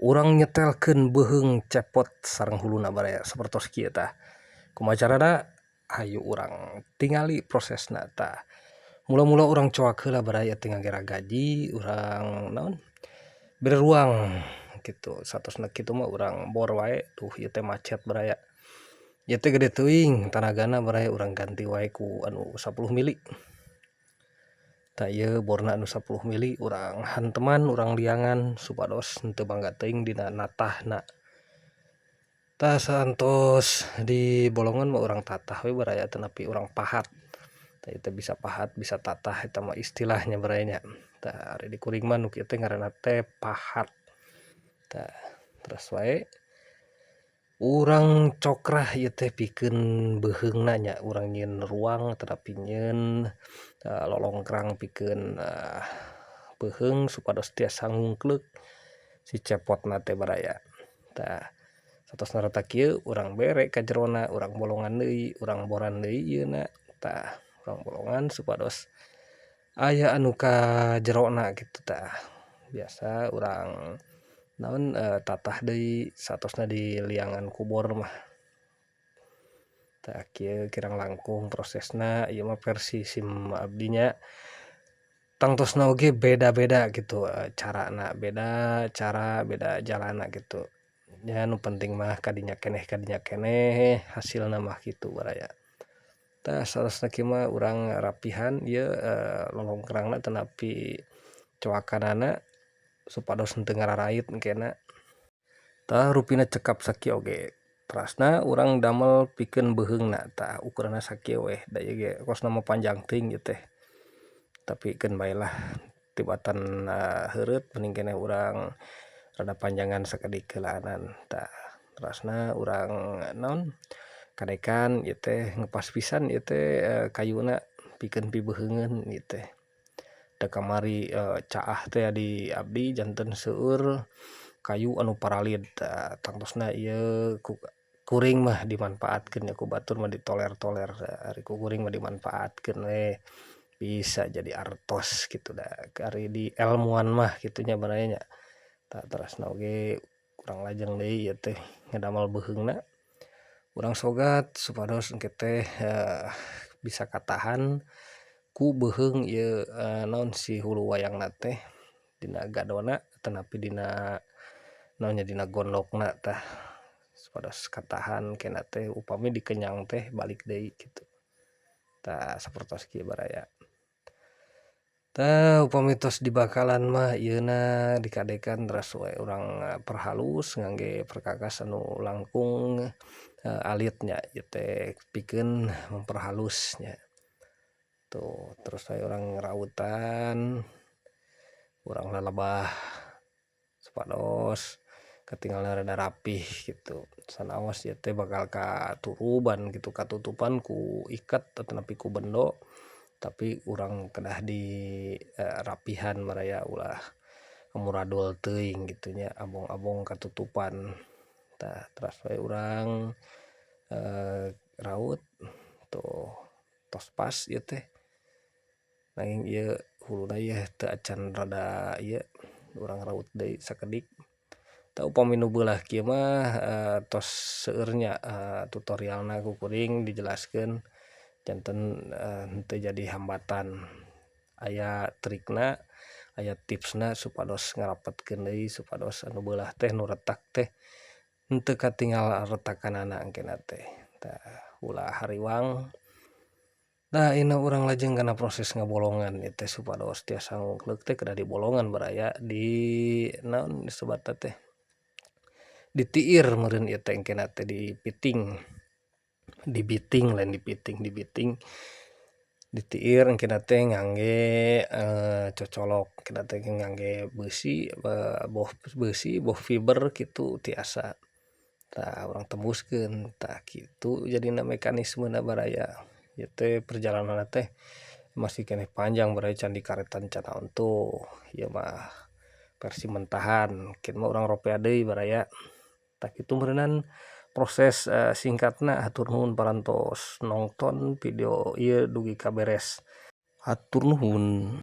Urang nyetelkeun beuheung cepot sareng huluna, baraya, sapertos kieu tah. Kumaha carana? Hayu urang tingali prosesna tah. Mula-mula urang coak heula, baraya, teh ngagera gaji urang naon bere ruang kitu. Satosna kitu mah urang bor wae. Tuh, ieu teh macet, baraya. Ieu teh gede teuing tanagana, baraya. Urang ganti wae ku anu 10 mili. Tah, ieu borna anu 10 mili urang hanteman, urang liangan supados henteu bangga teuing dina natahna. Tah, saantos di bolongan mah urang tatah we, baraya, atanapi urang pahat. Tah, ieu teh bisa pahat, bisa tatah, eta mah istilahnya, baraya, nya. Tah, ari di kuring mah nu kieu teh ngaranna teh pahat. Tah, terus wae urang cokrah ieu teh pikeun beuheungna nya. Urang nyieun ruang atanapi nyieun lolongkrang pikeun beuheung supados tiasa ngungkleuk si cepotna teh, baraya. Tah, satosna rata kieu urang bere ka jerona, urang bolongan deui, urang boran deui ieuna. Tah, urang bolongan supados aya anu ka jerona kitu. Tah, biasa urang naon tatah deui satosna di liangan ku bor mah. Tah, kieu kirang langkung prosesna. Ieu mah versi sim abdi nya, tangtosna oge beda-beda gitu, carana beda cara, beda jalanna gitu nya. Nu penting mah kadinya keneh hasilna mah kitu, baraya. Tah, satosna kieu mah urang rapihan ieu lolongkrangna atanapi coakanana supados henteu ngararait engkena. Tah, rupina cekap sakieu oge. Terasna urang damel pikeun beuheungna. Tah, ukuranna sakieu weh, da ieu ge kosna mah panjang teuing ieu teh, tapi keun bae lah tibatan heureut mending keneh urang rada panjangan sakedik heulaanan. Tah, terasna urang naon kadekan ieu teh ngepas pisan ieu teh kayuna pikeun pibeheungeun ieu teh. Da kamari caah teh di abdi janten seueur kayu anu paralid. Tah, tangtosna ieu ku kuring mah dimanfaatkeun nya, ku batur mah ditoler-toler. Ari ku kuring mah dimanfaatkeun we, bisa jadi artos kitu, da ari di elmuan mah kitu nya, baraya, nya. Tah, terasna oge urang lajeng deui ieu teh ngadamel beuheungna, urang sogat supados engke teh bisa katahan ku beuheung ieu naon si hulu wayangna teh dina gadona atanapi dina naon nya, dina gondokna. Tah, supados katahan kena teh upami dikenyang teh balik deui kitu. Tah, sapertos kieu, baraya. Tah, upami tos dibakalan mah ieuna dikadekan, teras we urang perhalus ngangge perkakas anu langkung alit nya. Ieu teh pikeun memperhalus nya. Tuh, terus we urang rautan, urang lalebah supados katinggalna rada rapih gitu. Sanaos ieu teh bakal katuruban gitu, katutupan ku iket atanapi ku bendo, tapi urang kedah di rapihan, baraya, ulah amuradul teuing gitu nya, abong-abong katutupan. Tah, teras we urang raut. Tuh, tos pas ieu teh. Nanging ieu huluna ieu teu acan rada ieu, urang raut deui sakedik. Tah, upami nu beulah kieu mah tos seueur nya tutorialna ku kuring dijelaskeun, janten henteu jadi hambatan. Aya trikna, aya tipsna supados ngarapetkeun deui, supados anu beulah teh nu retak teh henteu katinggal retakanana engkena teh. Tah, ulah hariwang. Nah, ayeuna urang lajeng kana proses ngabolongan ieu teh supados tiasa ngungkleuk teh kedah dibolongan, baraya, di naon disebatna teh, ditiir meureun ieu teh engkena teh, dipiting, dibiting, lain dipiting, dibiting, ditiir engkena teh ngangge cocolok. Engkena teh ngangge beusi, boh beusi boh fiber kitu tiasa. Tah, urang tembuskeun. Tah, kitu jadina mekanismena, baraya. Ieu teh perjalananna teh masih keneh panjang, baraya, can dikaretan, can naon. Tuh, ieu mah versi mentahan, engke mah urang ropea deui, baraya. Tah, kitu meureunan proses singkatna. Hatur nuhun parantos nongton video ieu dugi ka beres. Hatur nuhun.